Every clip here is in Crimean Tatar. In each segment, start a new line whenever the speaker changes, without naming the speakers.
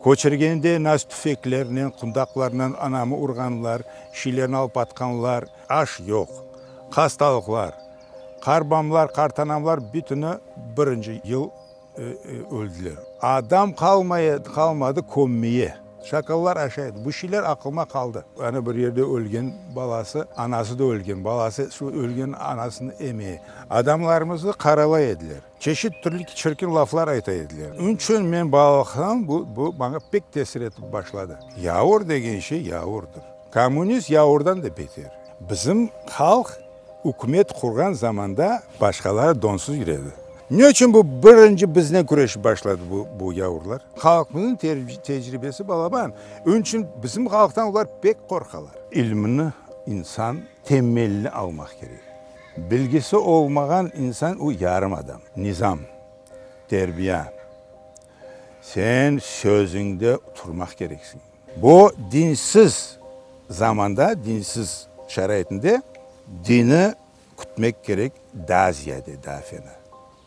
Köçürgende nas tüfeklernen, qundaqlarnen anamı urğanlar, şiylerni alıp atqanlar. Aş yoq, hastalıqlar. Qarbamlar, qartanamlar bütüni birinci yıl öldiler. Adam qalmadı kömmeye. Şakallar aşay edi. Bu şeyler aqlıma qaldı. Ana bir yerde ölgen balası, anası da ölgen, balası şu ölgen anasını eme. Adamlarımıznı qaralay ediler. Çeşit türlü çirkin laflar ayta ediler. Onıñ içün men balalıqtan bu, bu maña pek tesir etip başladı. Yavur degen şey yavurdır. Kommunist yavurdan da beter. Bizim halq ükümet qurğan zamanda başqaları donsuz yüredi. Ne içün bu birinci biznen küreşip başladı bu, bu yavurlar? Halqımıznıñ tecribesi balaban. Onıñ içün bizim halqtan olar pek qorqalar. İlmini insan temelli almaq kerek. Bilgisi olmağan insan o yarım adam. Nizam, terbiya. Sen sözüñde turmaq kereksiñ. Bu dinsiz zamanda, dinsiz şaraitinde dini kütmek kerek daa ziyade, daa fena.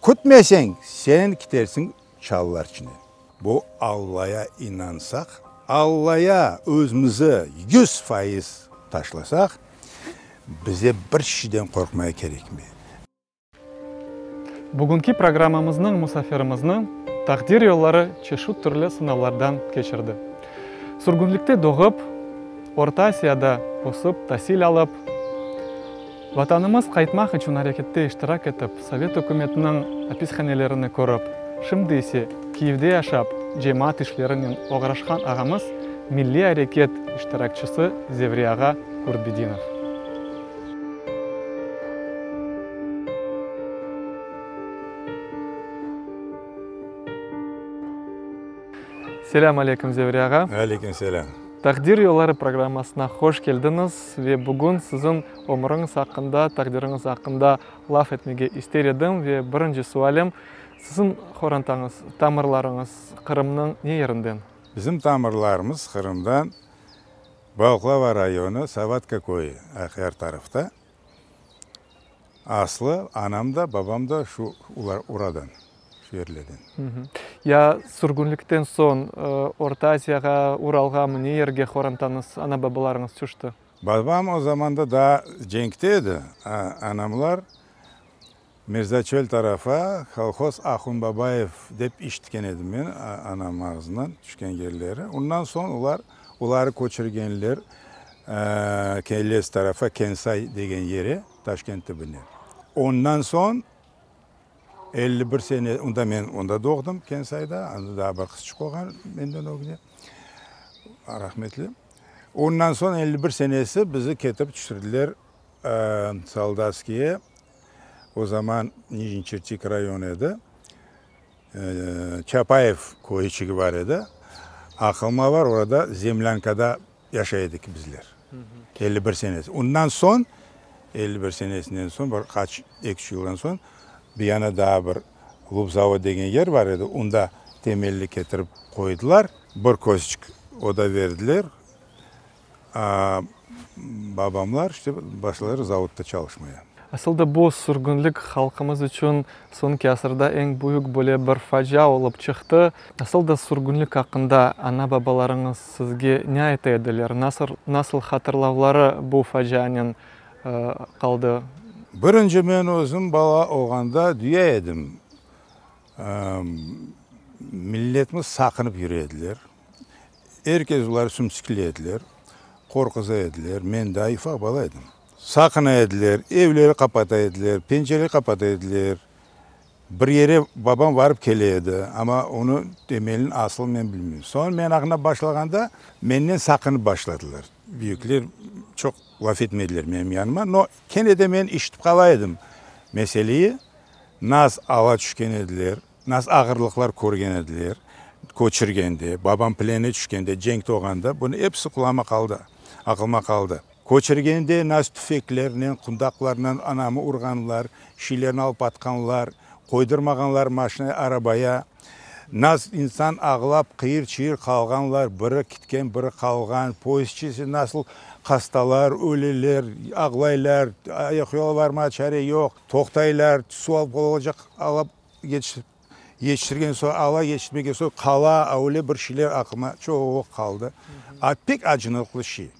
Kütmeseñ, sen kitersiñ çalılar içine. Bu Allaya inansaq, Allaya özümizi 100% taşlasaq, bize bir şiyden qorqmaya kerekmey.
Bugünki programmamıznıñ musafirimizni taqdir yolları çeşit türlü sınavlardan keçirdi. Sürgünlikte doğıp, Orta Asiyada ösip, tasil alıp, Vatanımız qaytmaq içün arekette iştirak etip, sovet ükümetiniñ apishanelerini körip, şimdi ise Kiyevde yaşap, cemaat işlerinen oğraşqan ağamız, milliy areket iştirakçisi Zevri ağa Kurtbedinov. Selâm aleyküm, Zevri ağa.
Aleyküm selâm.
Taqdir yolları programmasına hoş keldiñiz ve bugün siziñ ömüriñiz aqqında, taqdiriñiz aqqında laf etmege ister edim ve birinci sualim, siziñ qorantañız, tamırlarıñız Qırımnıñ ne yerinden?
Bizim tamırlarımız Qırımdan Balıqlava rayonı Savatka köyü, Aqyar tarafta. Aslı anam da, babam da şu uradan, şu yerlerden.
Ya sürgünlikten soñ Orta Asiyağa, Uralğamı, ne yerge qorantañız, ana-babalarıñız tüşti?
Babam o zamanda daa cenkte edi, anamlar Mirzaçöl tarafa, kolhoz Ahunbabayev dep işitken edim men anam ağzından, tüşken yerleri. Ondan soñ olar, oları köçürgenler Keles tarafa, Kensay degen yere, Taşkent tübüne. Ondan soñ 51 sene, onda men onda doğdım, Kensayda, anda daa bir qızçıq olğan menden ögde, rahmetli. Ondan soñ 51 senesi bizi ketirip tüşürdiler Soldatskiye, o zaman Nijniy Çirçik rayonı edi, Çapayev köyçigi bar edi, aqılma bar, orada zemlânkada yaşay edik bizler, 51 senesi. Ondan soñ, 51 senesinden soñ, bir qaç, eki-üç yıldan soñ, bir yana daa bir Lubzavod degen yer bar edi, onda temelli ketirip qoydılar, bir közçik oda berdiler, Babamlar işte başladılar zavodda çalışmaya.
Asıl da bu sürgünlik halqımız içün soñki asırda eñ büyük böyle bir facia olıp çıqtı. Asıl da sürgünlik aqqında ana-babalarıñız sizge ne ayta ediler? Nasıl, nasıl hatırlavları bu facianen qaldı?
Birinci men özüm bala olğanda duya edim, milletimiz saqınıp yüre ediler. Er kes oları sümsikley ediler, qorquza ediler. Men daa ufaq bala edim. Saqına ediler, evleri qapata ediler, pencereleri qapata ediler. Bir yere babam varıp kele edi, amma onı temelini, asılını men bilmeyim. Soñ men ağnap başlağanda, menden saqınıp başladılar. Büyükler çoq laf etmediler menim yanıma, no, kene de men işitip qala edim meseleyi. Naz ala tüşken ediler. Nasıl ağırlıqlar körgen ediler, köçürgende, babam plene tüşkende, cenk doğanda, bunı episi qulağıma qaldı, aqılıma qaldı. Köçürgende nasıl tüfeklernen, qundaqlarnen anamı urğanlar, şiylerni alıp atqanlar, qoydurmağanlar maşina, arabaya, nasıl insan ağlap qıyır-çıyır qalğanlar, biri kitken, biri qalğan, poyezdçisi nasıl hastalar, öleler, ağlaylar, ayaqyola barmağa çare yoq, toqtaylar, suv alıp olacaq, alap. Yetiştirgen soñ ala, yetiştirmegen soñ qala, öyle bir şeyler aqlıma çoq qaldı. A pek acınıqlı şey.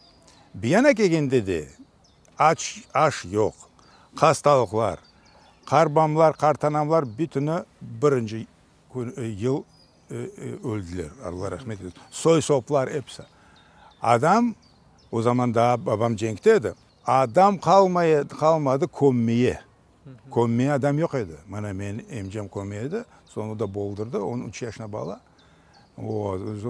Bir yana kelgende de aç, aş yoq, hastalıqlar, qarbamlar, qartanamlar bütüni birinci kün, yıl öldiler, Alla rahmet etsin, soy-soplar episi. Adam, o zaman daa babam cenkte edi, adam qalmay, qalmadı kömmeye. Kömmeye adam yoq edi. Mana menim emcem köme edi, soñ o da boldurdı, on üç yaşına bala. O, özü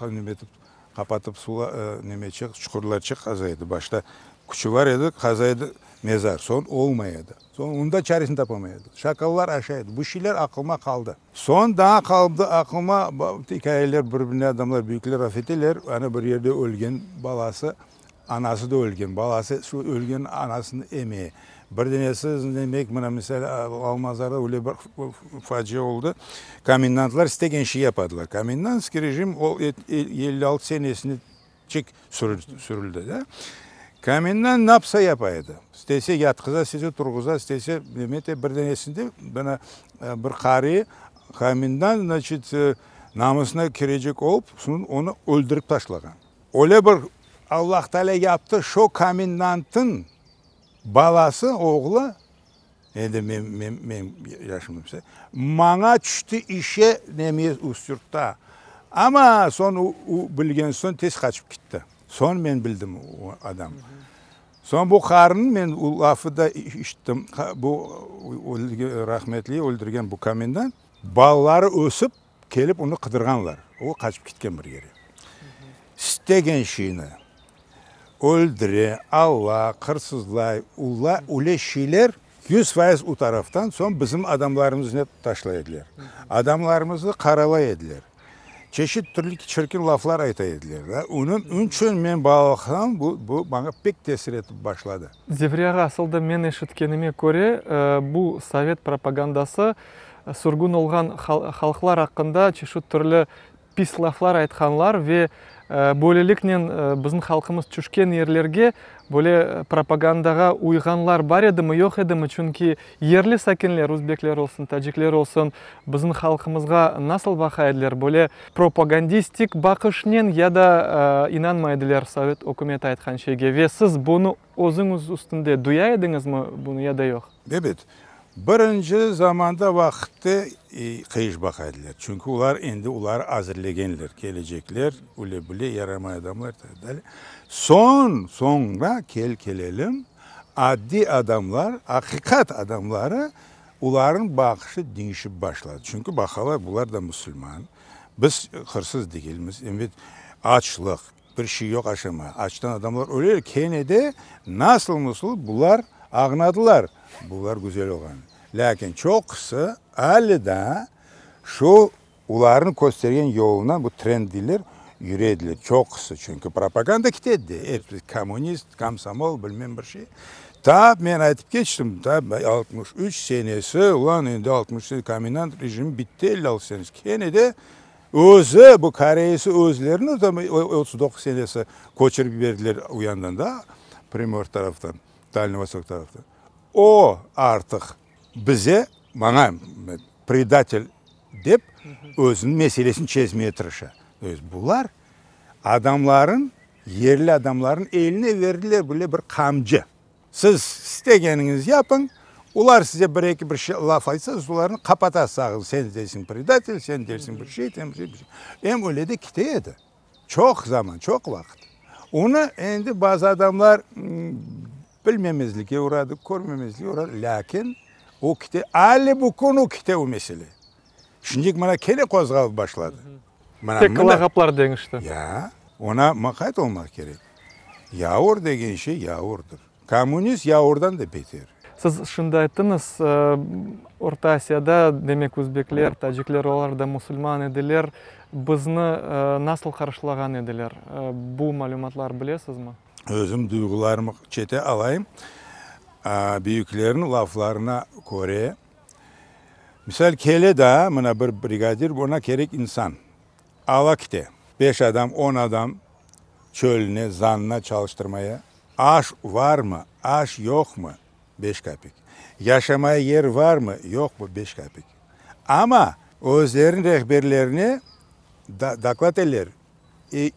neme etip, qapatıp sula, nemeçe, çuqurlarçıq qaza edi. Başta küçü bar edi, qaza edi mezar, soñ olmay edi. Soñ onda çaresini tapamay edi. Şakallar aşay edi. Bu şeyler aqlıma qaldı. Soñ daa qaldı aqlıma ikâyeler, bir-birine adamlar, büyükler laf eteler, ana bir yerde ölgen balası, anası da ölgen, balası şu ölgen anasını eme. Bir denesi, demek, mına misal, Almazarda öyle bir facia oldı, komendantlar istegen şey yapadılar. Komendantskiy rejim o 56 senesine çek sürüldi da. Komendant napsa yapa edi. İstese yatqıza, istese turğuza, istese neme ete. Bir denesinde mına bir qari komendant, znaçit, namısına kirecek olıp, soñ onı öldürip taşlağan. Öyle bir Allah Teala yaptı, şo komendantıñ balası, oğlu, Endi men, men, men yaşım ise, maña tüşti işe neme Üstürtta. Amma soñ u, u bilgen soñ tez qaçıp kitti. Soñ men bildim o adam. Soñ bu qarın men u lafı da işittim, bu rahmetli öldürgen bu komendant, balaları ösip Kelip onı qıdırğanlar. O qaçıp ketken bir yere. İstegen şeyni öldüre, ala, qırsızlay, ula, öyle şeyler 100% o taraftan soñ bizim adamlarımıznı taşlay ediler. Adamlarımıznı qaralay ediler. Çeşit türlü çirkin laflar ayta ediler. Onıñ içün men balalıqtan bu, bu maña pek tesir etip başladı.
Zevri ağa, asıl da men eşitkenime köre, bu sovet propagandası sürgün olğan halqlar aqqında çeşit türlü pis laflar aytqanlar ve böyleliknen bizim halqımız tüşken yerlerge böyle propagandağa uyğanlar bar edimi, yoq edimi? Çünki yerli sakinler, özbekler olsun, tacikler olsun, bizim halqımızğa nasıl baqa ediler, böyle propagandistik baqışnen ya da inanmay ediler sovet ükümeti aytqan şeyge ve siz bunı özüñiz üstünde duya ediñizmi bunı ya da yoq?
Ebet. Birinci zamanda vaqıtte qıyış baqa ediler. Çünki olar endi olar azirlegenler, kelecekler, öyle-böyle yaramay adamlar i tak dalye. Soñ, soñra kel kelelim, addiy adamlar, aqiqat adamları, olarnıñ baqışı deñişip başladı. Çünki baqalar, bular da musulman, biz hırsız degilmiz, ebet, açlıq, Bir şey yoq aşama. Açtan adamlar öler, kene de nasıl-musıl bular ağnadılar, bular güzel olğanı. Lâkin çoqusı ali daa şu olarnıñ köstergen yoluna, bu trend deyler, yüre ediler. Çoqusı, çünki propaganda kete de, episi kommunist, komsomol, bilmem bir şey. Ta men aytıp keçtim, ta 63 senesi, ulan endi 63 komendant rejimi bitti 56 senesi, kene de Özü, bu koreisi özlerini 39 senesi köçürip yiberdiler u yandan da, Primorye taraftan, Dalniy Vostok taraftan. O artıq bize, maña predatel dep, özüniñ meselesini çezmeye tırışa. To est bular adamların, yerli adamların eline berdiler böyle bir qamcı. Siz istegeniñiz yapıñ, olar size bir-eki bir şey laf aytsa, siz olarnı qapatasız ağzını, sen dersiñ predatel, sen dersiñ bir şey, sen bir şey, bir şey. Em öyle de kete edi. Çoq zaman, çoq vaqıt. Onı endi bazı adamlar bilmemezlikke uğradı, körmemezlikke uğradı, lâkin o kete, ali bu kün o kete o mesele. Şimdilik mına kene qozğalıp başladı.
Mına Tek mında. lağaplar deñişti.
Ya, ona mıqayt olmaq kerek. Yavur degen şey yavurdır. Kommunist yavurdan da beter.
Siz şimdi ayttıñız, Orta Asiyada, demek, özbekler, tacikler, olar da musulman ediler. Bizni nasıl qarşılağan ediler? Bu malümatlar bilesizmi?
Özüm duyğularımı çete alayım. Büyüklerniñ laflarına köre, Misal, kele daa mına bir brigadir, oña kerek insan. Ala kite. Beş adam, on adam çölüne, zanına çalıştırmaya. Aş varmı, aş yoqmı, beş kapik. Yaşamaya yer varmı, yoqmı, beş kapik. Amma. Özleriniñ rehberlerine doklad eler,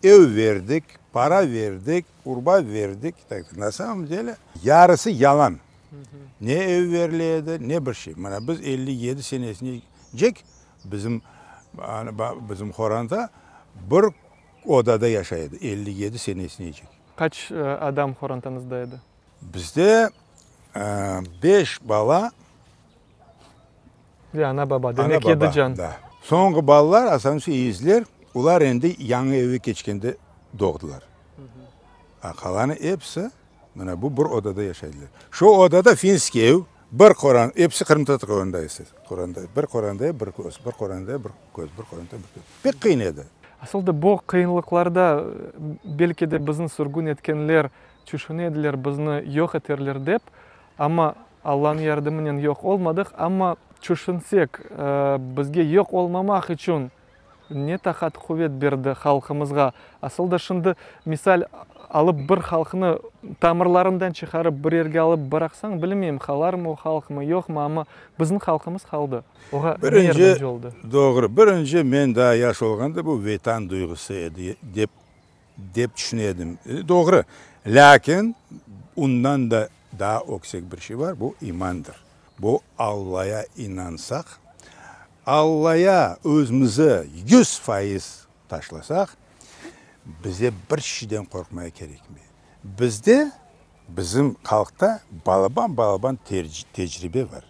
ev berdik, para berdik, urba berdik, na samom dele yarısı yalan. Ne ev berile edi, ne bir şey. Mana biz 57 senesinecek bizim bizim qoranta bir odada yaşay edi, 57 senesinecek.
Qaç adam qorantañızda edi?
Bizde beş bala.
Ve ana-baba, demek yedi can.
Da. Soñki balalar, asansö eizler, olar endi yañı evge keçkende doğdılar. A qalanı episi mına bu bir odada yaşaydılar. Şu odada finskiy ev, bir qoran, episi qırımtatar qorandaysı, qoranda, bir qorandaya bir köz, bir qorandaya bir köz, bir qorandaya bir köz. Pek qıyın edi.
Asıl da bu qıyınlıqlarda belki de bizni sürgün etkenler tüşüne ediler bizni yoq eterler dep, amma Allanıñ yardımınen yoq olmadıq, amma tüşünsek, bizge yoq olmamaq içün ne taqat quvet berdi halqımızğa? Asıl da şimdi misal alıp bir halqnı tamırlarından çıqarıp bir yerge alıp bıraqsañ, bilmeyim, qalarmı o halqmı, yoqmı, amma bizim halqımız qaldı. Oğa ne yardımcı oldı?
Doğru. Birinci, men daa yaş olğanda bu Vetan duyğusı edi dep Dep tüşüne edim. Doğru. Lâkin ondan da daa öksek bir şey bar, bu imandır. Bu Allaya inansaq, Allaya özümizi 100% taşlasaq, bize bir şeyden qorqmaya kerekmey. Bizde, bizim halqta balaban-balaban tecribe bar.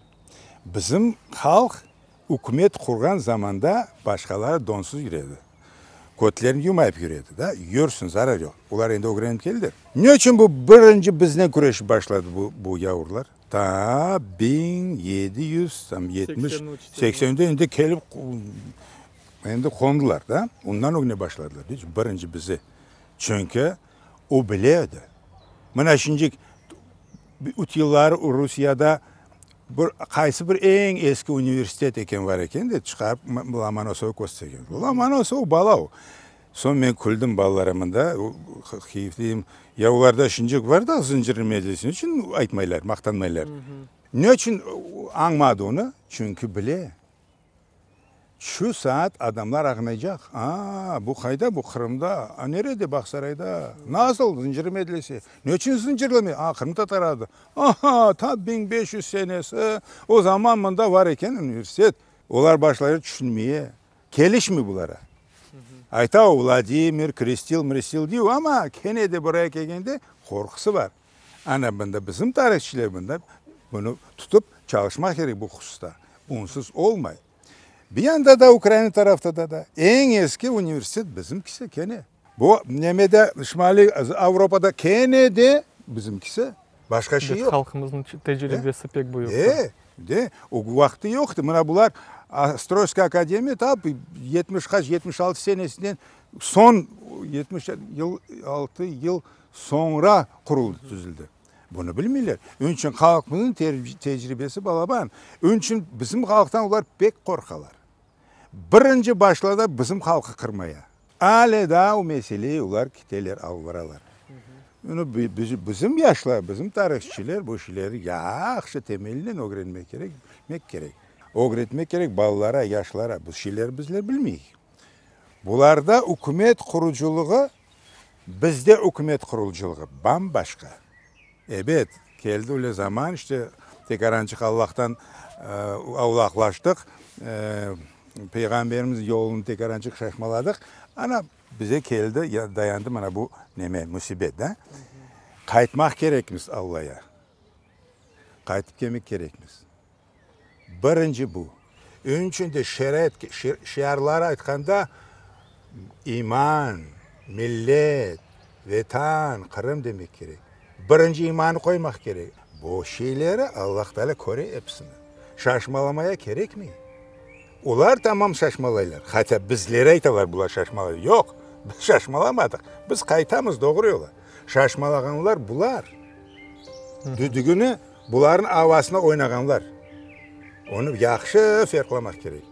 Bizim halq Ükümet qurğan zamanda başqaları donsuz yüredi. Kötlerini yumayıp yüredi da, yürsin, zarar yoq. Olar endi ögrenip keldiler. Ne içün bu birinci biznen küreşip başladı bu bu yavurlar? Ta 1700 tam 70, seksende endi kelip endi qondılar da, ondan ögüne başladılar. Birinci bizi. Çünki o bile edi. Mına şincik üç yılları Rusiyada Bir, qaysı bir eñ eski universitet eken var eken de, çıqarıp Lomonosovğa köstergen. Lomonosov bala o. Soñ men küldim balalara mında, Kiyevdeyim, ya olarda şincik var da Zıncırlı medrese, ne içün aytmaylar, maqtanmaylar? Ne içün añmadı onı? Çünki bile. Şu saat adamlar ağnaycaq, A, bu qayda, bu Qırımda, a, nerede, Bağsarayda, nasıl, Zıncırlı medrese, ne içün Zıncırlı, a, qırımtatar adı, aha, ta 1500 senesi, o zaman mında bar eken universitet. Olar başlaylar tüşünmeye, kelişmey bulara. Ayta o, Vladimir, krestil, mrestil dey, amma kene de buraya kelgende qorqusı bar. Ana bunda bizim tarihçiler bunda bunı tutıp çalışmaq kerek bu hususta. Onsuz olmay. Bir yanda da Ukraina tarafta da da eñ eski universitet bizimkisi kene. Bu nemede Şimaliy Avropada kene de bizimkisi. Başqa şey yoq.
Halqımıznıñ tecribesi pek büyük.
De, de. O vaqtı yoqtı. Mına bular Ostrojskaya akademiya ta 70 qaç, 76 senesinden soñ 76 yıl Soñra quruldı, tüzüldi. Bunı bilmeyler. Onıñ içün halqımıznıñ tecribesi balaban. Onıñ içün bizim halqtan olar pek qorqalar. Birinci başladı bizim halqı qırmaya. Ale daa o meseleyi olar kiteler, alıp baralar. Onı bizim yaşlar, bizim tarihçiler bu şeyleri yahşı temelinen ögrenmek kerek, bilmek kerek. Ögretmek kerek balalara, yaşlara. Bu şeyleri bizler bilmeyik. Bularda ükümet qurucılığı Bizde ükümet qurucılığı bam-başqa. Ebet, keldi öyle zaman, işte, tekarançıq Allahtan avlaqlaştıq, Peyğamberimiz yolunı tekarançıq şaşmaladıq, ana, bize keldi, dayandı mana bu neme, müsibet, da. Qaytmaq kerekmiz Allaya. Qaytıp kelmek kerekmiz. Birinci bu. Onıñ içün de şerait, şiarları aytqanda, iman, millet, Vetan, Qırım demek kerek. Birinci imanı qoymaq kerek. Bu şeyleri Allah Teala köre episini. Şaşmalamaya kerekmey. Olar tamam şaşmalaylar. Hatâ bizlere aytalar bular şaşmalay. Yoq, biz şaşmalamadıq. Biz qaytamız doğru yola. Şaşmalağanlar bular. Düdügini Bularnıñ avasına oynağanlar. Onı yahşı ferqlamaq kerek.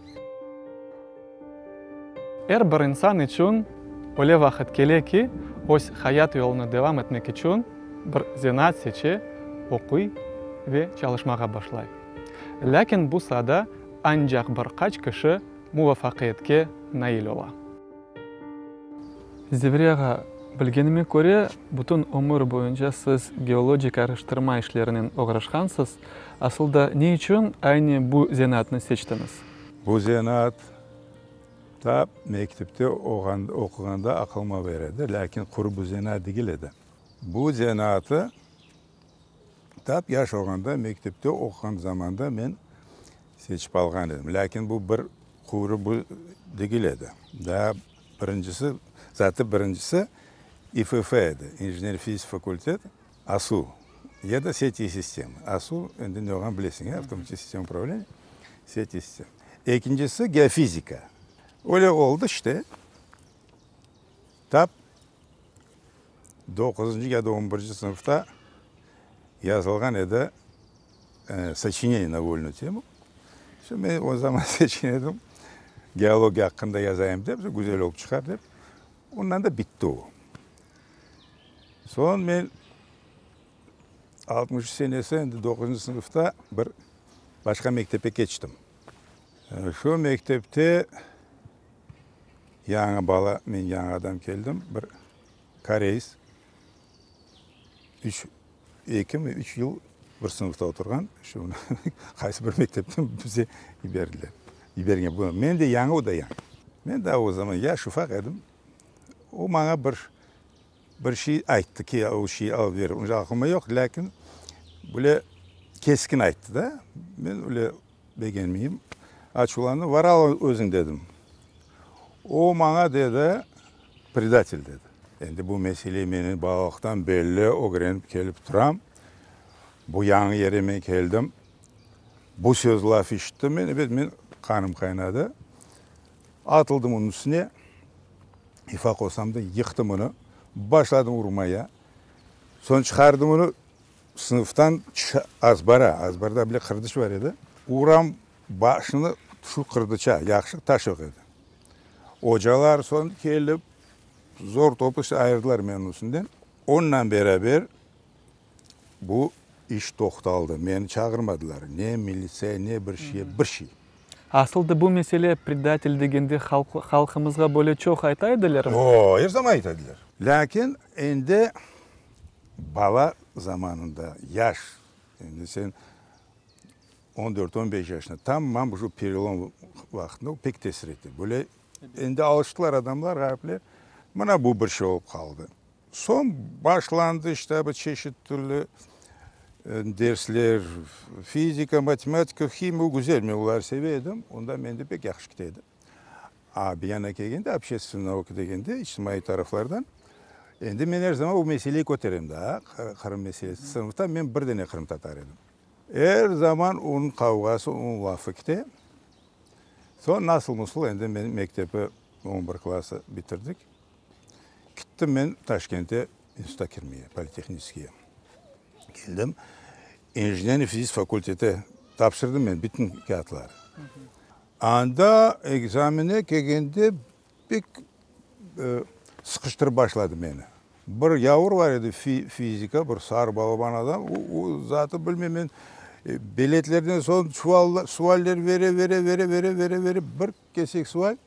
Er bir insan içün öyle vaqıt kele ki, öz hayat yolunı devam etmek içün bir zenaat seçe, oquy ve çalışmağa başlay. Lâkin bu saada ancaq bir qaç kişi. Muvafaqiyetke nail ola. Zevri ağa, bilgenime köre, bütün ömür boyunca siz geologik araştırma işlerinen oğraşqansız. Asıl da ne içün aynı bu zenaatnı seçtiñiz?
Bu zenaat ta mektepte oquğanda aqılıma bar edi, lâkin quru bu zenaat degil edi. Bu zenaatı tap yaş olğanda, mektepte oquğan zamanda men seçip alğan edim. Lâkin bu bir quru bu degil edi. Daa birincisi, zatı birincisi İFF edi, injener-fizik fakultet, ASU, ya da seti i sistemı. ASU, endi ne olğanını bilesiñ, avtomatik sistema upravleniya, seti i sistemı. Ekincisi geofizika. Öyle oldı işte. Tap doquzıncı ya da on birinci sınıfta yazılğan edi soçineniye na völnüy temu. Şu men o zaman seçken edim, geologiya aqqında yazayım dep, güzel olıp çıqar dep. Ondan da bitti o. Soñ men 63 senesi endi doquzıncı sınıfta bir başqa mektepke keçtim. Şu mektepte Yañı bala, men yañı adam keldim, bir koreys, üç, ekimi, üç yıl bir sınıfta oturğan, şu qaysı bir mektepten bize yiberdiler, yibergen. Bu, men de yañı, o da yañı. Men daa o zaman yaş, ufaq edim. O maña bir, bir şey ayttı ki, o şey alıp ber, onca aqılımda yoq, lâkin böyle keskin ayttı da, men öyle Begenmeyim. Açuvlandım. Var al özüñ dedim. O maña dedi, predatel dedi. Endi bu mesele meni balalıqtan belli ögrenip kelip turam. Bu yañı yere men keldim. Bu söz laf işittim men, ebet, men qanım qaynadı. Atıldım onıñ üstüne. İfaq olsam da yıqtım onı. Başladım urmaya. Soñ çıqardım onı. Sınıftan azbara, azbarda bile qırdıç bar edi, uram başını şu qırdıça, yahşı taş yoq edi. Ocalar soñ kelip, zor topı işte ayırdılar meni üstünden. Ondan beraber bu iş toqtaldı, meni çağırmadılar, ne militsiya, ne bir şey, bir şey.
Asıl da bu mesele predatel degende halqımızğa böyle çoq ayta edilermi?
O, er zaman ayta ediler. Lâkin endi Bala zamanında, yaş, endi sen on dört, on beş yaşında, tamam şu perelom vaqtında o pek tesir ete. Böyle endi alıştılar adamlar, ğaripler, mına bu bir şey olıp qaldı. Soñ başlandı işte bu çeşit türlü dersler, fizika, matematika, himiya, o güzel, men olarnı seve edim, onda mende pek yahşı kete edi. A, bir yana kelgende, общественные nauki degende, içtimaiy taraflardan, endi men er zaman o meseleyi köterem daa, Qırım meselesi. Sınıfta men bir dane qırımtatar edim. Er zaman onıñ qavğası, onıñ lafı kete. Soñ nasıl-musıl endi men mektepi on bir klası bitirdik. Kittim men Taşkente institutqa kirmeye, politehnическiyge. Keldim, injenerniy-fizik fakultete tapşırdım men bütün kâğıtları. Anda ekzamene kelgende pek sıqıştırıp başladı meni. Bir yavur bar edi, fizika, bir sarı balaban adam, o zatı bilmeyim men, biletlerden soñ çuval, sualler vere, vere, vere, vere, vere, vere, bir kesek sual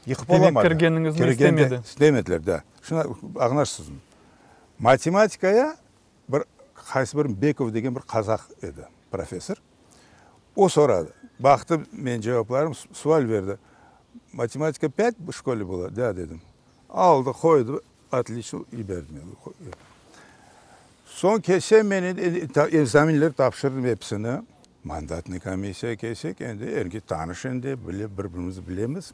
yıqıp olamadı.
Demek kirgeniñizni istemedi.
İstemediler, da. Şuna añlaşsız. Matematikaya Bir qaysı bir Bekov degen bir qazaq edi, professor. O soradı. Baqtı menim cevaplarım, sual berdi. Matematika pât v şkole была? Da, dedim. Aldı, qoydı, otliçno, yiberdi meni. Soñ kelsem men endi ekzamenler tapşırdım episini. Mandatnıy komissiya kelsek, endi erge tanış endi, bile, bir-birimizni bilemiz,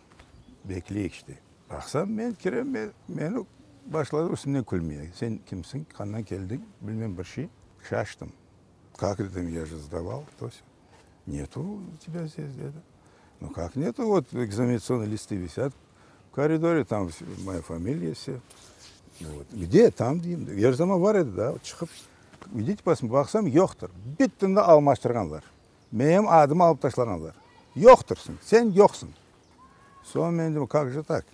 bekleyik işte. Baqsam, men kirem, meni başladı üstümden külmeye. Sen kimsiñ, qandan keldiñ, bilmem bir şey. Şaştım. Kak dedim, ya je sdaval, to syo. Netu tebâ zdes, dedi. Nu kak netu, vot ekzaminatsionnıy listy visât v koridore, tam moya familiya, vse. Vot, gde, tam deyim. Er zaman bar edi da, çıqıp, idite posmotrite, baqsam, yoqtır. Bütünni almaştırğanlar. Menim adımı alıp taşlağanlar. Yoqtırsıñ, sen yoqsıñ. Soñ men dedim, kak je tak?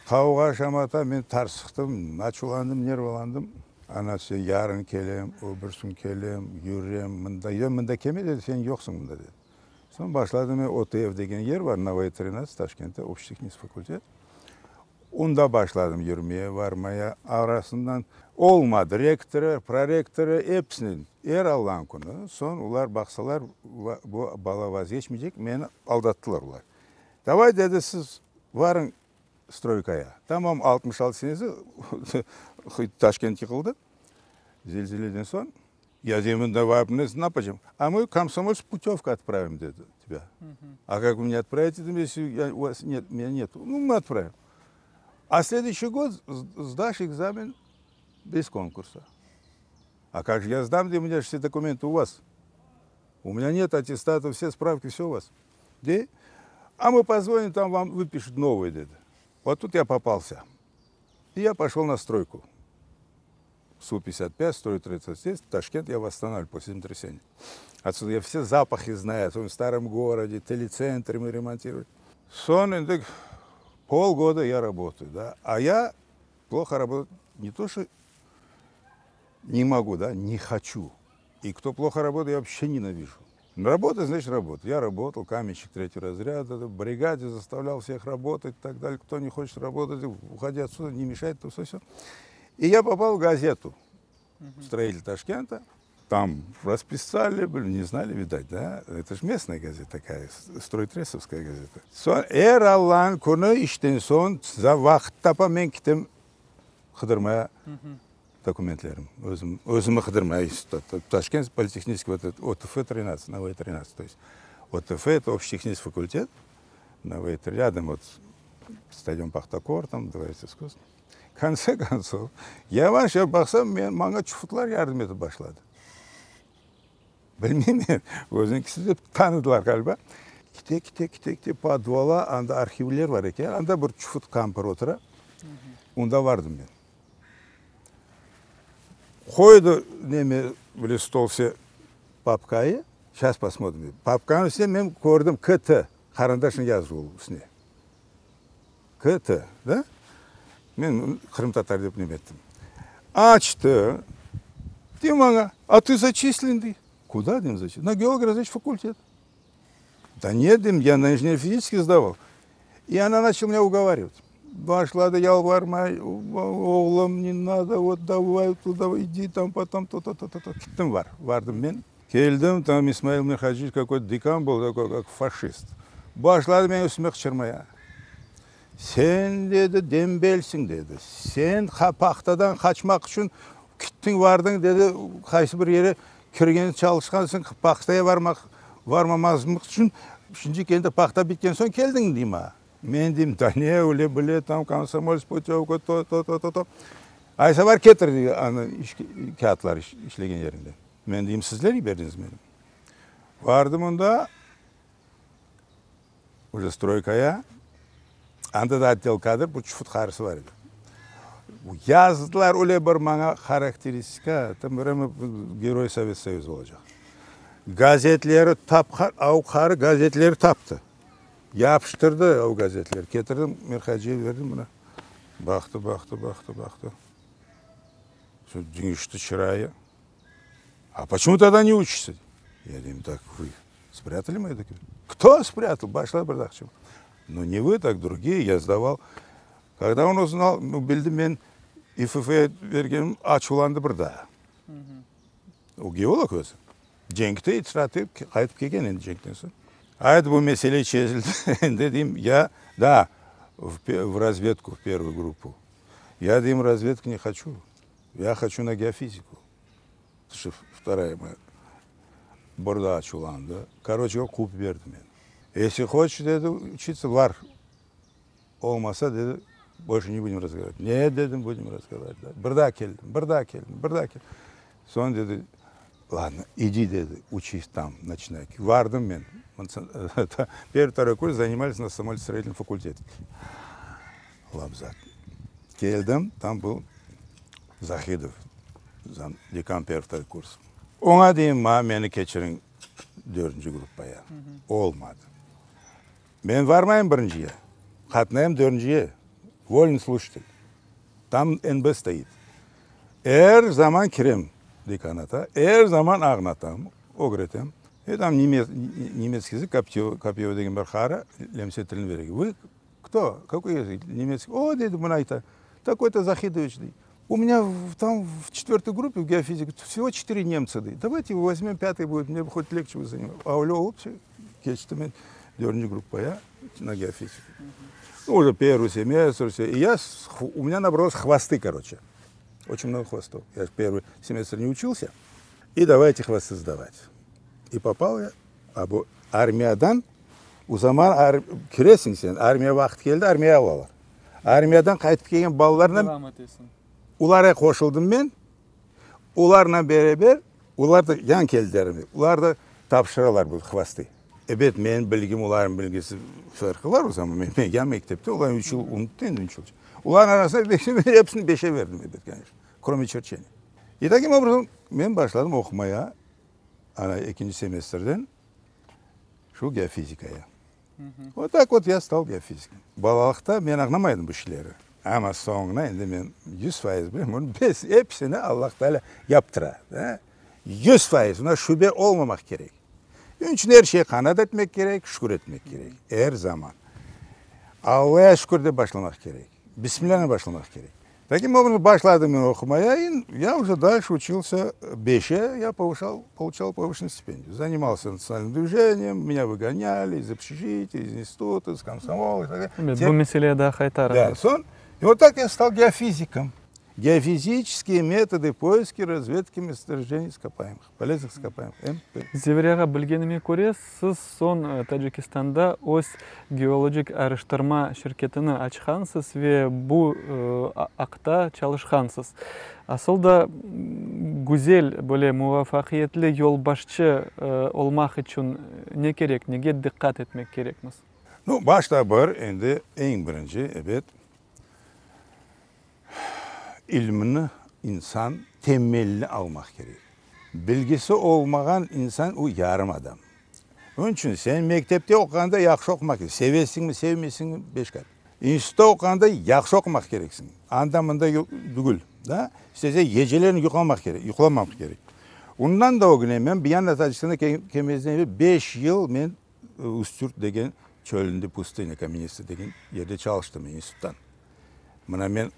Qavğa, şamata, men tarsıqtım, açuvlandım, nervalandım. Anası, yarın kelem, o bir kün kelem, yürem, mında. Yoq, mında kelme, dedi, sen yoqsıñ mında, dedi. Soñ başladım men OTF degen yer var, Navayı 13, Taşkentte, Общetehniçeskiy fakultet. Onda başladım yürmeye, varmaya. Arasından olmadı, rektorı, prorektorı, episinen er Allanıñ künü. Soñ olar baqsalar, bu bala vazgeçmeycek, meni aldattılar olar. Davay, dedi, siz varıñ stroykaya. Tamam 66 senesi Taşkent yıqıldı, zelzeleden soñ. Ya deyim, davay, ne yapacağım? A мы комсомольц путевка отправим, dedi, тебя. А как вы меня отправите, если я, у вас нет, меня нет? Ну, мы отправим. А следующий год сдашь экзамен без конкурса. А как же я сдам, где у меня же все документы у вас? У меня нет аттестата, все справки, все у вас. Где? А мы позвоним, там вам выпишут новые, dedi. Вот тут я попался. И я пошел на стройку. Су-55, строй 36, Ташкент я восстанавливал после землетрясения. Отсюда я все запахи знаю, в старом городе, телецентре мы ремонтировали. Soñ endi полгода я работаю, да, а я плохо работать не то, что не могу, да, не хочу. И кто плохо работает, я вообще ненавижу. Работа, значит, работа. Я работал, каменщик третьего разряда, в бригаде заставлял всех работать и так далее. Кто не хочет работать, уходи отсюда, не мешает, то все, все. И я попал в газету «Строитель Ташкента». Там расписали, блин, не знали, видать, да? Это же местная газета такая, стройтрестовская газета. Soñ, er Allanıñ künü işten soñ, vaqıt tapa men ketem qıdırmaya dokumentlerim. Özüm, özümi qıdırmaya institutta. Ташкент политехнический, вот этот, ОТФ 13, Навои 13. То есть ОТФ это общетехнический факультет, Навои рядом вот стадион Пахтакор, там дворец искусств. В конце концов, yavaş yavaş baqsam, men, maña çufutlar yardım etip başladı. Bilmeyim, özüniñkisi dep tanıdılar ğaliba. Kete, kete, kete, kete, podvala, anda arhivler bar eken, anda bir çufut kampır otura. Onda vardım men. Qoydı neme, böyle stol se papkayı, сейчас посмотрим. Papkanıñ üstüne men kördim КТ, qarandaşnen yazılı üstüne. КТ, да? Men qırımtatar dep neme ettim. Açtı. Dey maña, а ты зачислен, dey. Куда, deyim, зачислен? На геолого-разведческий факультет. Да нет, deyim, я на инженер-физический сдавал. И она начала меня уговаривать. Başladı yalvarmay, oğlum, не надо, вот давай туда, иди там, потом то-то, то-то, то. Kettim var, vardım men. Keldim, там Исмаил Мирхаджиевич какой-то декан был, такой, как фашист. Başladı meni üstüme qıçırmaya. Sen, dedi, dembelsiñ, dedi. Sen pahtadan qaçmaq içün kettiñ vardıñ, dedi, qaysı bir yere kirgen çalışqansıñ, pahtaya varmaq, varmamazlıq içün, şimdi endi pahta bitken soñ keldiñ, deyim, a. Men deyim, да не, öyle bile, там комсомольц путевка, то, то, то, то, то. Aysa bar ketir, dey, anı kâğıtlar işlegen yerinde. Men deyim, sizler yiberdiñiz meni. Vardım onda, уже stroykaya, anda da отдел kadr, bu çufut qarısı bar edi. Yazdılar öyle bir maña характеристика, там прямо герой Совет Союза olacaq. Gazetleri tapqan, av qarı gazetleri taptı. Yapıştırdı o gazetleri. Ketirdim, Mirhaciyev berdim buna. Baqtı, baqtı, baqtı, baqtı. Deñişti çırayı. А почему тогда не учишься? Я говорю, так вы спрятали мои документы? Кто спрятал? Başla bir daqça. Ну, не вы, так другие, я сдавал. Когда он узнал, ну, bildi men ИФФ bergenim açuvlandı bir daa. O geolog özü. Cenkte itirat qaytıp kelgen endi cenkten soñ. Ayt bu mesele çezildi. Endi deyim, я, да, в, в разведку, в первую группу. Я, deyim, разведку не хочу. Я хочу на геофизику. Что вторая моя. Bir daa açuvlandı. Короче, o quvıp berdi meni. Если хочешь, dedi, учиться, var. Olmasa, dedi, больше не будем разговаривать. Нет, dedim, будем разговаривать. Да. Bir daa keldim, bir daa keldim, bir daa keldim. Soñ dedi, ладно, иди, dedi, учись там, начинай. Vardım men. Первый, второй курс занимались на самолетостроительном факультете. Лабзат. Keldim, там был Захидов, декан первый, второй курс. Oña deyim, ma meni keçiriñ dördünci gruppaya. Olmadı. Men varmayım birinciye. Qatnayım dördünciye. Вольный слушатель. Там НБ стоит. Er zaman kirem dekanata, er zaman ağnatam, ögretem. E tam nemetskiy языk, Kopyevo degen bir qarı lemse tilini bere. Вы кто? Какой язык? Немецкий. O, dedi, mına ayta, takoy-то Zahidoviç, dey. U menya там в четвертой группе в геофизике всего четыре немца, dey. Давайте его возьмем, пятый будет, мне хоть легче будет заниматься. A öyle olıp keçti men dördünci gruppaya на геофизику. Ну, уже первый семестр, все. И я, у меня набралось хвосты, короче. Очень много хвостов. Я же первый семестр не учился. И давайте хвосты сдавать. И попал я, a bu armiyadan, o zaman kiresiñ sen, armiya vaqtı keldi, armiya alalar. Armiyadan qaytıp kelgen balalarnen
Devam etesiñ.
Olarğa qoşuldım men, olarnen beraber, olar da yañı keldiler, olar da tapşıralar bu hvostı. Ebet, menim bilgim, olarnıñ bilgisi farqı bar o zaman, men ya mektepte, olar üç yıl unuttı endi üç yıl. Olarnıñ arasında men episini beşe berdim, ebet, koneçno, krome çerçeniya. I takim obrazom men başladım oqumaya, ana ekinci semestrden şu geofizikaya. Vot tak vot ya stal geofizikom. Balalıqta men añlamaydım bu işleri. Amma soñuna endi men 100% bilem, bunı episini Allah Taalâ yaptıra. 100%, buna şübe olmamaq kerek. Onıñ içün er şeye qanaat etmek kerek, şükür etmek kerek. Er zaman. Allağa şükür dep başlamaq kerek. Bismillânen başlamaq kerek. Takim obrazom başladım men oqumaya, i ya уже дальше учился beşe, я повышал, получал повышенную стипендию. Занимался национальным движением, меня выгоняли из общежития, из института, из комсомола и так далее.
Ebet, bu meseleye daa qaytarırmız.
Да, soñ, и вот так я стал геофизиком. Геофизические методы поиски, разведки месторождений ископаемых, полезных ископаемых, МП.
Zevri ağa, bilgenime köre, siz soñ Tacikistanda öz geologik araştırma şirketini açqansız ve bu aqta çalışqansız. Asıl da, güzel, böyle muvafaqiyetli yolbaşçı olmaq içün ne kerek, nege diqqat etmek kerekmiz?
Nu, başta bir, endi eñ birinci, ebet, İlmni insan temelli almaq kerek. Bilgisi olmağan insan o yarım adam. Onıñ içün sen mektepte oquğanda yahşı oqumaq kerek. Sevesiñmi, sevmeysiñmi, beş kâp. İnstitutta oquğanda yahşı oqumaq kereksiñ. Anda-mında degil, da. İstese gecelerin yuqlamaq kerek, yuqlamamaq kerek. Ondan da ögüne men bir yanda Tacikistanğa kelmezden evel beş yıl men Üstürt degen çölünde, pustınya kamenistaya degen yerde çalıştım instituttan. Mına men,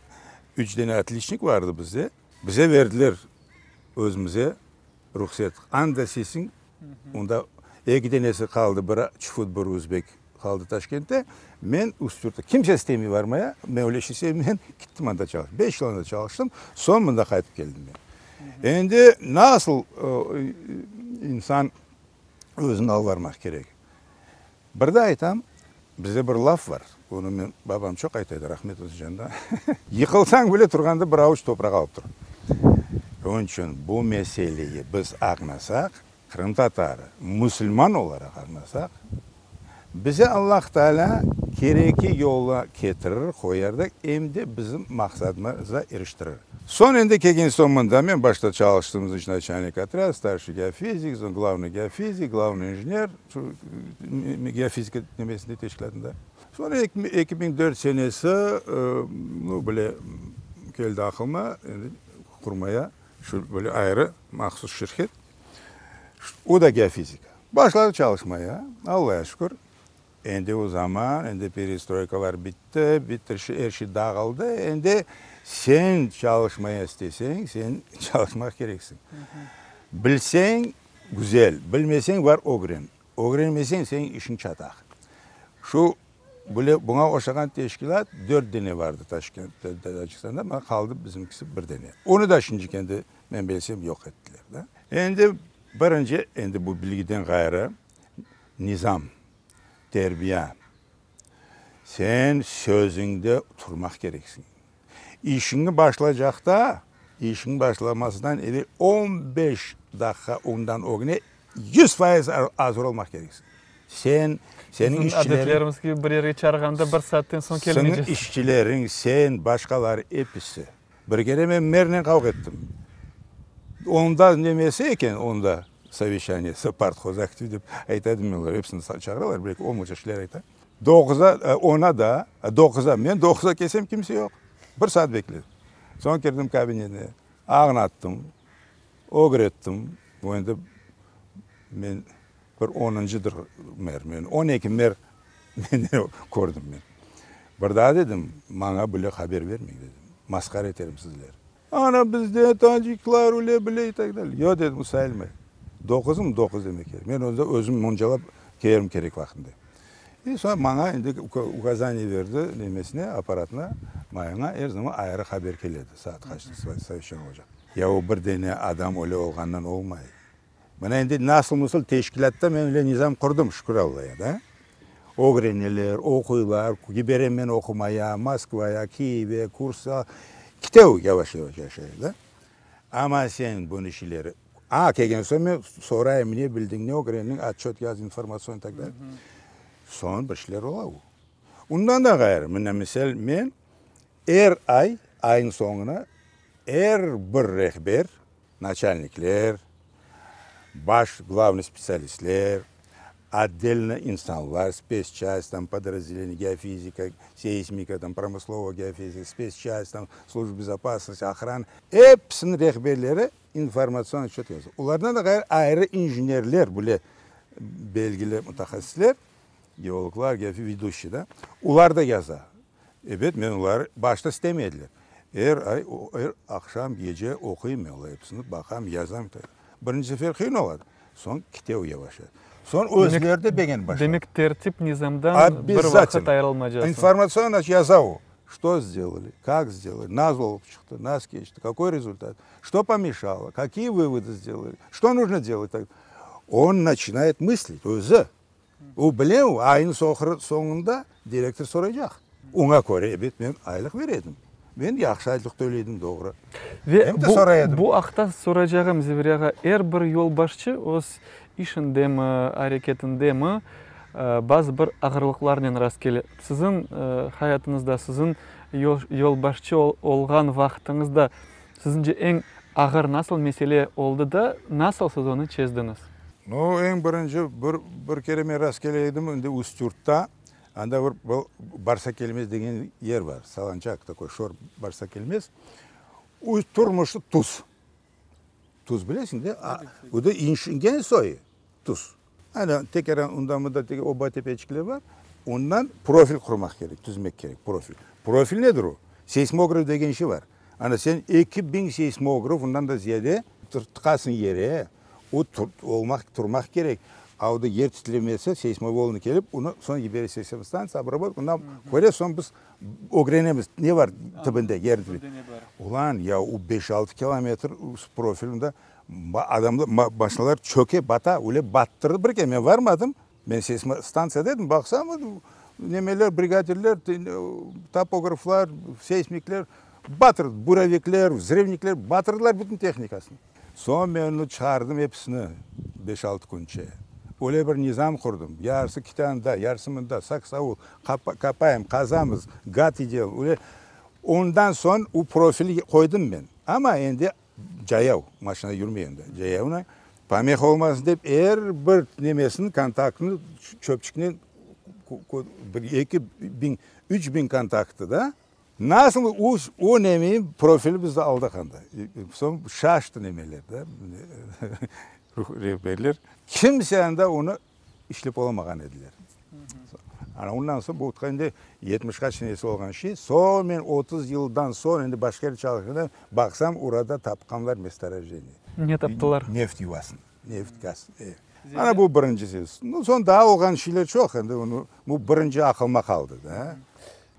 üç dene otliçnik vardı bizde, bize verdiler özümize ruhset. Anda sesiñ, onda eki denesi qaldı, bir çufut, bir özbek qaldı Taşkentte. Men Üstürtte, kimse istemey barmaya, men öyle işni sevmeyim, gittim anda çalıştım. Beş yıl anda çalıştım, soñ mında qaytıp keldim men. Endi nasıl insan özüni alıp barmaq kerek. Bir de aytam, bizde bir laf bar, onı men, babam çoq ayta edi, rahmet olsun canına, yıqılsañ bile turğanda bir avuç topraq alıp tur. Onıñ içün bu meseleyi biz añlasaq, qırımtatarı, musulman olaraq añlasaq, Bize Allah Taalâ kereki yola ketirir, qoyar da, em de bizim maqsadımıza iriştirir. Soñ endi kelgen soñ mında men başta çalıştım, значit, naçalnik otrâda, starşiy geofizik, soñ glavnıy geofizik, glavnıy injener, şu geofizika nemesinde, teşkilâtında. Soñ 2004 senesi, nu, böyle keldi aqılıma, endi qurmaya şu böyle ayrı mahsus şirket. O da geofizika. Başladı çalışmaya, Allağa şükür. Endi o zaman, endi perestroykalar bitti, bitti, er şey dağıldı. Endi sen çalışmaya isteseñ, sen çalışmaq kereksiñ. Bilseñ, güzel, bilmeseñ, bar ögren. Ögrenmeseñ, seniñ işiñ çataq. Şu böyle buña oşağan teşkilât dört dene vardı Taşkentte, Tacikistanda, mına qaldı bizimkisi bir dene. Onı da şimdiki endi, men bilsem, yoq ettiler da. Endi birinci, endi bu bilgiden ğayrı, nizam, terbiya. Sen sözüñde turmaq kereksiñ. İşiñni başlaycaqta, işiñ başlamasından evel on beş daqqa ondan ögüne 100% azır olmaq kereksiñ. Sen, seniñ
Bizim
işçileriñ.
adetlerimiz kibi bir yerge çağırğanda bir saatten soñ
Seniñ
kelmeyceksin.
işçileriñ, sen, başqaları episi. Bir kere men mernen qavğa ettim. Onda nemesi eken, onda soveşçaniyesi, partxozaktiv dep ayta edim men olarğa, episini çağıralar, bir eki on olca şeyler ayta. Doquza, ona da, doquza, men doquza kelsem kimse yoq. Bir saat bekledim. Soñ kirdim kabinetine, añlattım, ögrettim. Bu endi men. Bir onuncıdır mer. Men 12 mer kördim men. Bir daa dedim, maña bile haber bermeñ dedim. Masqara eterim sizler. Ana bizde taciklar öyle bile i tak dalye. Yoq dedim, sayılmay. Doquzım, doquz demek kerek. Men onda özüm moncalap kelerim kerek vaqtında. I soñ maña endi ukazaniye berdi nemesine, apparatına, maña er zaman ayrı haber keledi, saat qaçta soveşçaniye olacaq. Ya o bir dene adam öyle olğandan olmay. Mına endi nasıl-mısıl teşkilâtta men öyle nizam qurdım, şükür Allaya, da. Ögreneler, oquylar, yiberem men oqumaya, Moskvaya, Kiyevge, kursa, kite o yavaş-yavaş yaşay, da. Amma sen bunı şeyleri, a, kelgen soñ men sorayım, ne bildiñ, ne ögrendiñ, otçöt yaz, informatsion i tak dalye. Soñ bir şeyler ola o. Ondan da ğayrı, mına misal, men er ay, ayın soñuna er bir rehber, Naçalnikler, baş glavnıy spetsialistler, otdelnıy insanlar, spesçast, tam, podrazdeleniye, geofizika, seysmika, tam, promıslova geofizika, spesçast, tam, slujba bezopasnosti, ohrana, episiniñ rehberleri informatsion otçöt yaza. Olardan da ğayrı ayrı injenerler bile, belgili mütehassısler, geologlar, geofizik, veduşiy da, olar da yaza. Ebet, men olar başta istemediler. Er ay, er aqşam, gece oquyım men olar episini, baqam, yazam. Birinci sefer qıyın oladı, soñ kite o yavaş yavaş. Soñ özleri de begenip başladı.
Demek, tertip nizamdan bir vaqıt ayırılmacasıñ.
İnformatsion yaza o. Çto sdelali, kak sdelali, naz olıp çıqtı, naz keçti, kakoy rezultat, çto pomeşalo, kakiye vıvodı sdelali, çto nujno delat. On naçinayet mıslit özü. O bile, o ayın soñunda direktor soraycaq. Oña köre, ebet, men aylıq bere edim. Men yahşı aylıq töley edim, doğru.
Ve Hem de soray edim. Bu aqta soracağım, Zevri ağa, er bir yolbaşçı öz işindemi, areketindemi bazı bir ağırlıqlarnen rastkele. Siziñ hayatıñızda, siziñ yolbaşçı olğan vaqtıñızda Siziñce eñ ağır nasıl mesele oldı da, nasıl siz onı çezdiñiz?
No, eñ birinci, bir, bir kere men rast kele edim, endi Üstürtta, anda bir Barsakelmez degen yer bar, Salançak takoy, şor Barsakelmez. Turmuşı tuz. Tuz bilesiñ de, o da inşingen soyu tuz. Ana, tekrar unda mında tegi oba tepeçikler bar, ondan profil qurmaq kerek, tizmek kerek, profil. Profil nedir o? Seysmograf degen şey bar. Ana, sen 2000 seysmograf, ondan da ziyade tıqasıñ yere, o olmaq, turmaq kerek. A o da yer titremesi, seysmovolnı kelip, onı soñ yibere seysmostantsiya, obrabotka, ondan köre soñ biz ögrenemiz, ne bar tibinde, yer tibinde. Ulan, ya o beş-altı kilometr profilinde Adamlar, maşinalar çöke, bata, öyle battırdı bir kere, men varmadım, men seysmostantsiyada edim, baqsam, nemeler, brigadirler, topograflar, seysmikler batırdı, burovikler, vzrıvnikler, batırdılar bütün tehnikasını. Soñ men onı çıqardım episini beş-altı künçe. Öyle bir nizam qurdım, yarısı kite anda, yarısı mında, saksaul, kapayım, qazamız, gad idel, öyle. Ondan soñ o profil qoydım men, amma endi Cayav, maşina yürmey endi, cayavnı, pomeha olmasın dep, er bir nemesini, kontaktını çöpçiknen bir 2000, 3000 kontaktı da, nasıl o, o nemeyi, profili bizni aldıq anda. Soñ şaştı nemeler da, rehberler. Kimse anda onı işlep olamağan ediler. Ana ondan soñ bu endi 70 qaç senesi olğan şey. Soñ men 30 yıldan soñ endi başqa yerde çalışqanda baqsam, orada tapqanlar mestorojdeniye.
Ne taptılar?
Neft yuvasını, neft, gaz. Ana bu birincisi. Soñ daa olğan şeyler çoq endi, onı, bu birinci aqılıma qaldı da.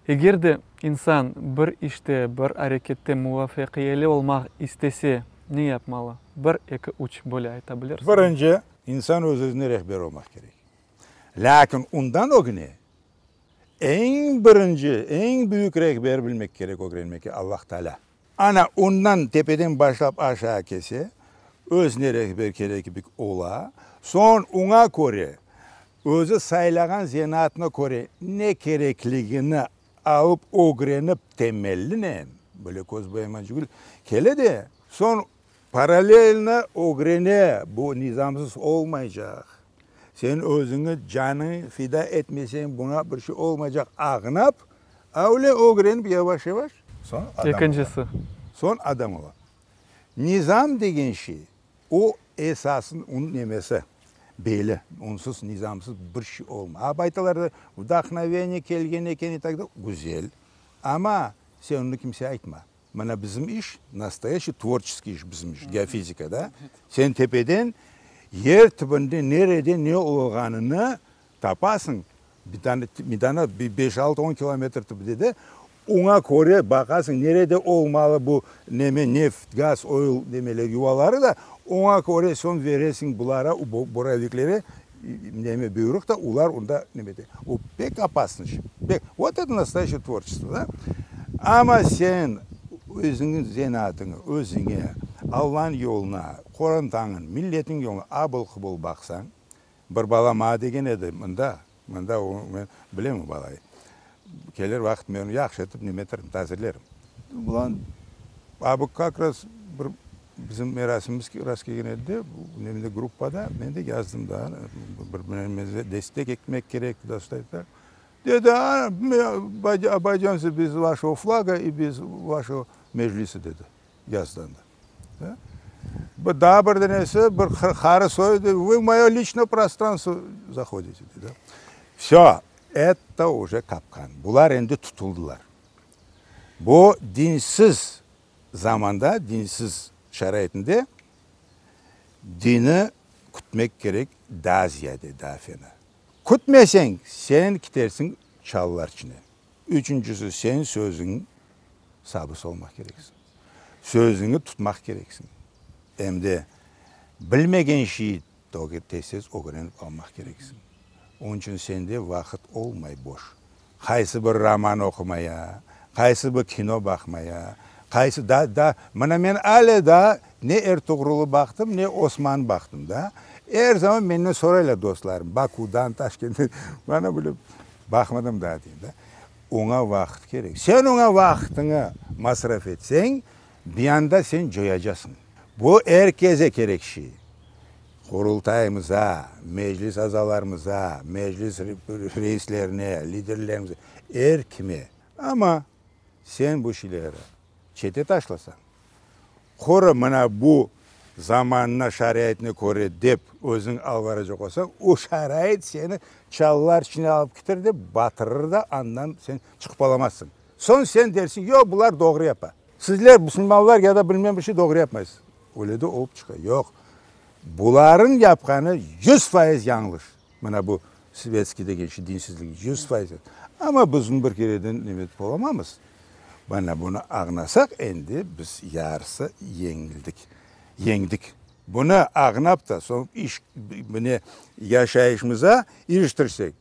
Eger de insan bir işte, bir arekette muvafaqiyeli olmaq istese, ne yapmalı? Bir, eki, üç, böyle ayta bilirsiñizmi?
Birinci, insan öz-özüne rehber olmaq kerek. Lâkin ondan ögüne eñ birinci, eñ büyük rehber bilmek kerek, ögrenmek kerek, Allah Taalâ. Ana, ondan tepeden başlap aşağı kese, özüne rehber kerek kibi ola. Soñ oña köre, özü saylağan zenaatına köre ne kerekligini alıp ögrenip temellinen, böyle köz boyaman tügül, kele de, soñ paralelno ögrene, bu nizamsız olmaycaq. Sen özüñi, canıñ fida etmeseñ, buña bir şey olmaycaq añlap, öyle ögrenip yavaş-yavaş, soñ adam ola.
Ekincisi.
Soñ adam ola. Nizam degen şey, o esasın, onıñ nemesi. Belli, onsız, nizamsız bir şey olmay. A aytalar da, vdahnoveniye kelgen eken i tak dalye. Güzel, amma sen onı kimsege aytma. Mına bizim iş, nastoyaşiy tvorçeskiy iş bizim iş, geofizika da. Sen tepeden yer tübünde nerede ne olğanını tapasıñ, bir dana beş, altı, on kilometr tübünde de, oña köre baqasıñ, nerede olmalı bu neme, neft, gaz, oil nemeler, yuvaları da, oña köre soñ veresiñ bulara, buraviklere neme, buyruq da, olar onda neme ete. O pek opasnıy iş, pek. Vot eto nastoyaşçiye tvorçestvo, da. Amma sen özüñniñ zenaatıña, özüñe, Allanıñ yoluna, qorantañıñ, milletiñ yoluna abıl-qubıl baqsañ, Bir bala maña degen edi, mında, mında, o, men bilem o balayı. Kelir vaqıt men onı yahşı etip nemeterim, tazirlerim. Ulan, a bu kak raz bir bizim merasimimiz rast kelgen edi de, nemde gruppada, men de yazdım da, bir-birimize destek etmek kerek, Dedi, a, oboydemsâ bez vaşego flaga i bez vaşego meclisa, dedi, yazdı anda. Daa bir denesi, bir qarı soyu, vı v moyo liçnoye prostranstvo zahodite, dedi. Vsö, eto uje qapqan. Bular endi tutuldılar. Bu dinsiz zamanda, dinsiz şaraitinde dini kütmek kerek daa ziyade, daa fena. Kütmeseñ, sen kitersiñ çalılar içine. Üçüncisi, sen sözüñ sabısı olmaq kereksiñ. Sözüñi tutmaq kereksiñ. Em de bilmegen şeyi tez-tez ögrenip almaq kereksiñ. Onıñ içün sende vaqıt olmay boş. Qaysı bir roman oqumaya, qaysı bir kino baqmaya, qaysı da, da, mına men ale daa ne Ertuğrul'ı baqtım, ne Osman'ı baqtım da. Er zaman menden soraylar dostlarım, Bakudan, Taşkent'ten, bana böyle baqmadım daa deyim da. Oña vaqıt kerek. Sen oña vaqıtıñı masraf etseñ, bir anda sen coyacasıñ. Bu er keze kerek şey. Qurultayımıza, Meclis azalarımıza, Meclis reislerine, liderlerimize, er kime. Amma sen bu şeyleri çete taşlasañ, quru mına bu zamanına, şaraitine köre dep özüñ alvaracaq olsañ, o şarait seni çalılar içine alıp keter de, batırır da, andan sen çıqıp olamazsıñ. Soñ sen dersiñ, yoq, bular doğru yapa. Sizler, musulmanlar ya da bilmem bir şey doğru yapmaysız. Öyle de olıp çıqa. Yoq, bularnıñ yapqanı 100% yañlış. Mına bu svetskiy degen şey, dinsizlik, 100%. Amma biz bunı bir kereden neme etip olamamız. Mına bunı añlasaq, endi biz yarısı yeñildik, yeñdik. Bunı añlap da, soñ iş, mine, yaşayışımıza iriştirsek,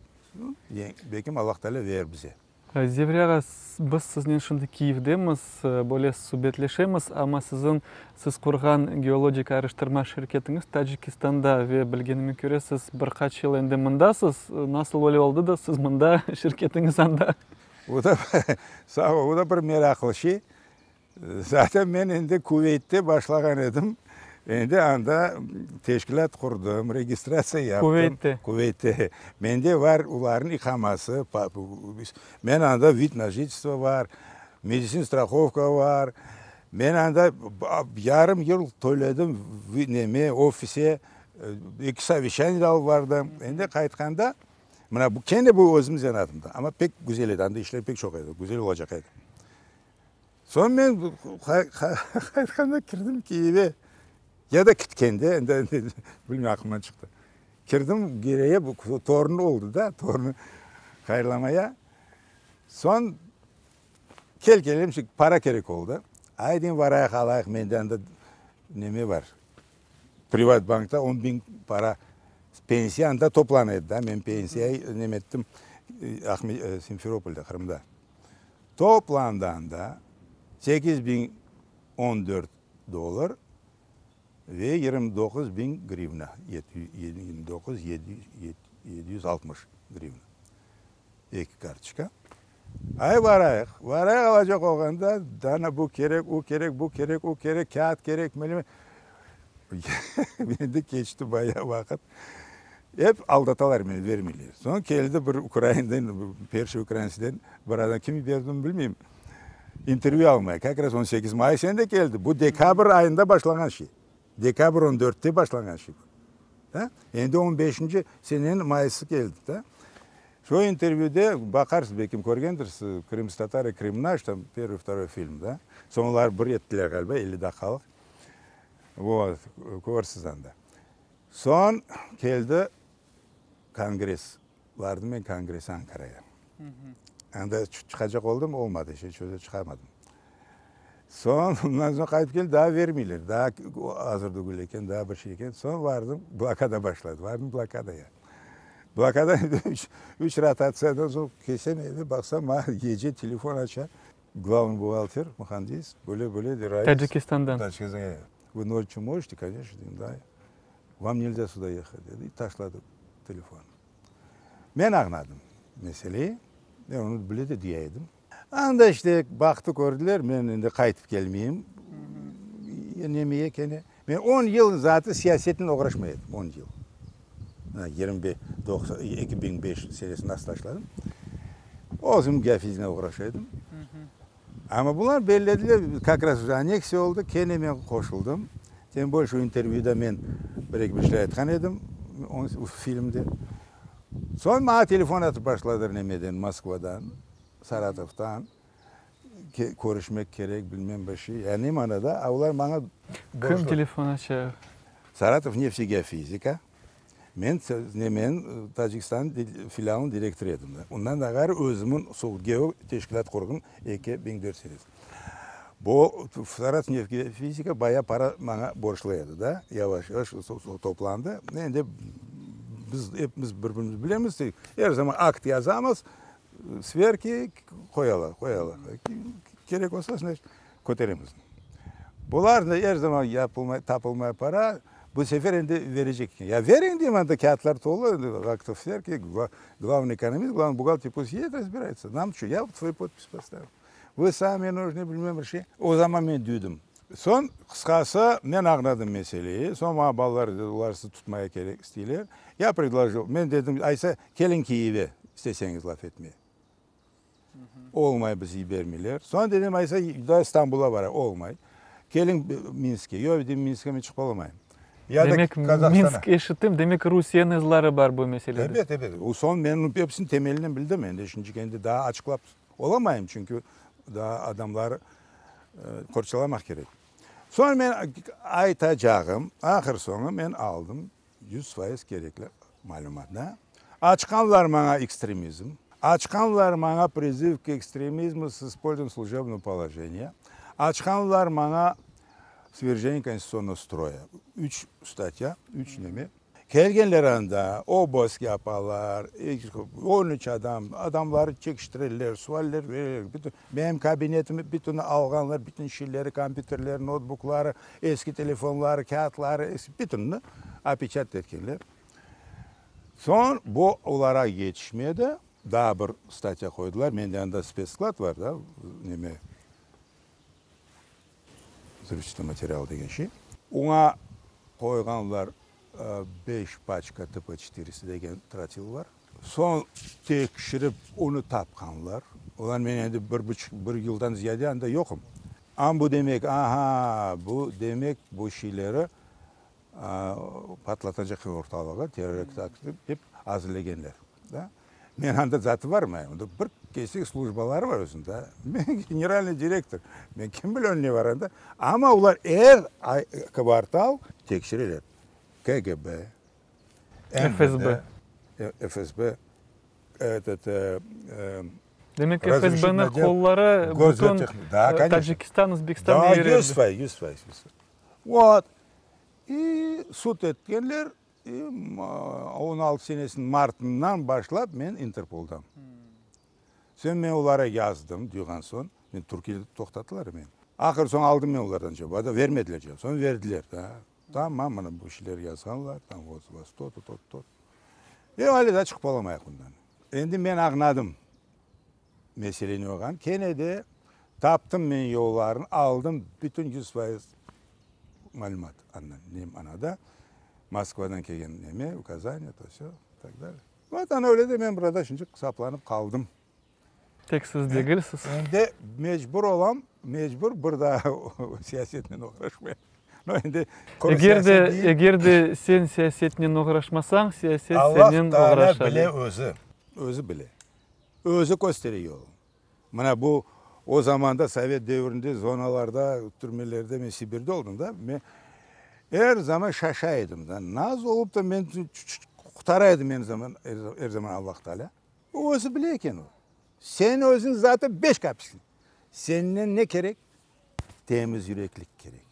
belkim Allah Teala verir bize.
Zevri ağa, biz siznen şimdi Kiyevdemiz, böyle subetleşemiz, amma siziñ, siz qurğan geologik araştırma şirketiñiz Tacikistanda ve bilgenime köre, siz bir qaç yıl endi mındasız. Nasıl öyle oldı da, siz mında, şirketiñiz anda?
O da, sağ ol, o da bir meraqlı şey. Zaten men endi Kuveytte başlağan edim. Endi anda teşkilât qurdım, registratsiya yaptım.
Kuveytte?
Kuveytte. Mende bar olarnıñ iqaması, men anda vid na jitelstvo bar, meditsin strahovka bar. Men anda yarım yıl töledim neme, ofise, eki soveşçaniye de alıp bardım. Endi qaytqanda, mına bu kene bu özüm zenaatımda, amma pek güzel edi, anda işler pek çoq edi, güzel olacaq edi. Soñ men qaytqanda kirdim Kiyevge, ya da kitkende, endi bilmeyim, aqlımdan çıqtı. Kirdim Gireye, bu torun oldı da, torunı hayırlamaya. Soñ kel kelem, para kerek oldı. Aydın varayıq alayıq, mende anda neme bar, Privat bankta on biñ para pensiya anda toplana edi da, men pensiya neme ettim Simferopolde, Qırımda. Toplandı anda 8014 dollar ve 29 biñ grivna, 29 760 grivna. Eki kartoçka. Ay varayıq, varayıq alacaq olğanda, dana bu kerek, o kerek, bu kerek, o kerek, kâğıt kerek, bilmem. Endi keçti bayağı vaqıt. Ep aldatalar meni, vermeyler. Soñ keldi bir ukrainden, perşıy ukraintsden bir adam, kim berdi bilmeyim, intervyu almaya. Kak raz 18 may endi keldi. Bu dekabr ayında başlanğan şey. Dekabr 14-te başlanğan şey bu. Da? Endi on beşinci seneniñ mayısı keldi, da? Şu intervyüde baqarsız, belkim körgendirsiz, Krımskiy tatarı, Krım naş, tam pervıy, vtoroy film, da? Soñ olar bir ettiler ğaliba, 50 daqqalıq. Vot, körsiz anda. Soñ keldi kongress. Bardım men kongress Ankaraya. Anda çıqacaq oldım, olmadı, işte çöze çıqamadım. Soñ, ondan soñ qaytıp keldim, daa vermeyler, daa azır degil eken, daa bir şey eken. Soñ bardım, blokada başladı, bardım blokadaya. Blokada üç rotatsiyadan soñ kelsem eve, baqsam, maña gece telefon aça, glavnıy buhgalter, muhandis, böyle, böyle, de, rais.
Tacikistandan.
Tacikistandan, Вы ночью можете? Конечно, dedim, da. Vam nelzâ suda yehat, dedi, i taşladı telefonnı. Men añladım meseleyi, men onı bile de duya edim. Anda işte baqtı kördiler, men endi qaytıp kelmeyim nemeye kene. Men on yıl zatı siyasetnen oğraşmay edim, on yıl. 2005 senesinde nasıl taşladım. Özüm geofiziknen oğraşa edim. Amma bular bellediler, kak raz уже anneksiya oldı, kene men qoşuldım. Tem bolşe şu intervyuda men bir-eki bir şeyler aytqan edim, o filmde. Soñ maña telefon atıp başladılar nemeden, Moskvadan, Saratovdan, körüşmek kerek, bilmem bir şey. Ya ne manada, a olar maña
borclu. Kim telefon aça?
Saratov neftegеofizika. Men nemen Tacikistan filialınıñ direktorı edim. Ondan da ğayrı özümiñ Suğdgeo teşkilât qurğan 2004 senesi. Bu Saratov neftegеofizika bayağı para maña borclu edi da, yavaş-yavaş toplandı. Endi biz epimiz bir-birimizni bilemiz, er zaman akt yazamız, sverki qoyalar, qoyalar. Kerek olsa, значит, köteremiz. Bular da er zaman yapılmay, tapılmay para, bu sefer endi verecek eken. Ya veriñ deyim, anda kâğıtlar tolu, aktov sverki, glavnıy ekonomist, glavnıy buhgalter pust едет, разбирается. Нам ço, ya svoyu podpis postavil. Vı sami nujnı, bilmem bir şey. O zaman men düydim. Soñ, qısqası, men añladım meseleyi. Soñ maña balalar dedi, olar sizi tutmaya kerek isteyler. Ya predlojil, men dedim, aysa, keliñ Kiyeve, isteseñiz laf etmeye. Olmay, bizi yibermeyler. Soñ dedim, aysa, da İstanbula barayıq. Olmay. Keliñ Minskke. Yoq, dedim, Minskke men çıqıp olamayım.
Ya da Demek, Kazahstana. Minsk eşittim, demek, Rusiyeniñ izleri bar bu meselede.
Ebet, ebet. O soñ men episini temelinen bildim endi. Şimdi endi daa açıqlap olamayım, çünki daa adamlar qorçalamaq kerek. Soñ men aytacağım, ahır soñu men aldım 100% kerekli malümatnı. Açqanlar maña ekstremizm, açqanlar maña priziv k ekstremizmu s ispolzovaniyem slujebnogo položeniya, açqanlar maña sverjeniye konstitutsionnogo stroya. Üç statya, üç neme. Kelgenler anda, obosk yapalar, 13 adam, adamları çekiştireler, sualler bereler. Bütün, menim kabinetimi bütünü alğanlar, bütün şeyleri, kompyuterleri, noutbukları, eski telefonları, kâğıtları, bütünini opeçat etkenler. Soñ bu olara yetişmedi, daa bir statya qoydılar, mende anda spetssklad bar da, neme, vzrıvçatый material degen şey. Oña qoyğanlar beş paçka TP çetiresi degen trotil bar. Soñ tekşirip onı tapqanlar. Olar men endi bir buçuq, bir yıldan ziyade anda yoqım. Am bu demek, aha, bu demek bu şeyleri patlatacaq ortalığı, terrakt aktı dep azırlegenler. Da. Men anda zatı barmayım. Onda bir kesek slujbaları bar özüniñ da. Men generalnıy direktor. Men kim bile ne bar anda. Amma olar er ay, kvartal tekşireler. KGB,
MVD,
FSB, etot,
Demek ki, FSBniñ qolları bütün Tacikistan, Özbekistan
da, 100%, 100%. Vot. İ sud etkenler, i 16 senesiniñ martından başlap men İnterpoldam. Soñ men olara yazdım, duyğan soñ, men Türkiyede toqtattılar meni. Ahır soñ aldım men olardan cevap, da vermediler cevap, soñ verdiler, da. Tamam, mına bu şeyler yazğanlar, tam vot u vas to-to, to-to, to. E, ale daa çıqıp olamayıq bundan. Endi men añladım mesele ne olğanın. Kene de taptım men yollarını, aldım bütün 100% malümat andan, ne manada, Moskvadan kelgen neme, ukazaniya, to syo, tak dalее. Vot ana öyle de men burada şimdi saqlanıp qaldım.
Tek siz degilsiz.
Endi mecbur olam, mecbur bir daa siyasetnen oğraşmaya. No, endi
Eger de, eger de sen siyasetnen oğraşmasañ, siyaset senen
Allah
oğraşa.
Taala bile özü, özü bile. Özü köstere yolun. Mına bu, o zamanda sovet devrinde zonalarda, türmelerde, men Sibirde oldım da, men er zaman şaşa edim da, nasıl olıp da men qutara edi meni zaman, er zaman Allah Taala. O özü bile eken o. Sen özüñ zatı beş kapişliñ. Senden ne kerek? Temiz yüreklik kerek.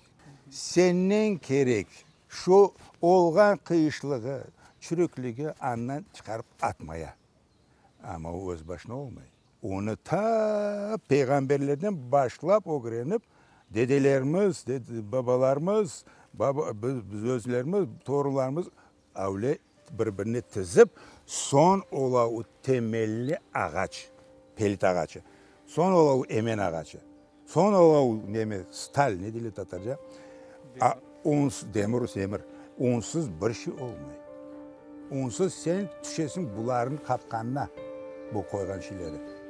Senden kerek şu olğan qıyışlığı, çürükligi andan çıqarıp atmaya. Amma o öz başına olmay. Onı ta peyğamberlerden başlap ögrenip, dedelerimiz, babalarımız, biz özlerimiz, torunlarımız öyle bir-birine tizip, soñ ola o temelli ağaç, pelit ağaçı, soñ ola o emen ağaçı, soñ ola o neme, stal, ne deyler tatarca, demir, demir, onsuz bir şey olmay. Onsuz sen tüşesiñ bularnıñ qapqanına, bu qoyğan şeyleri.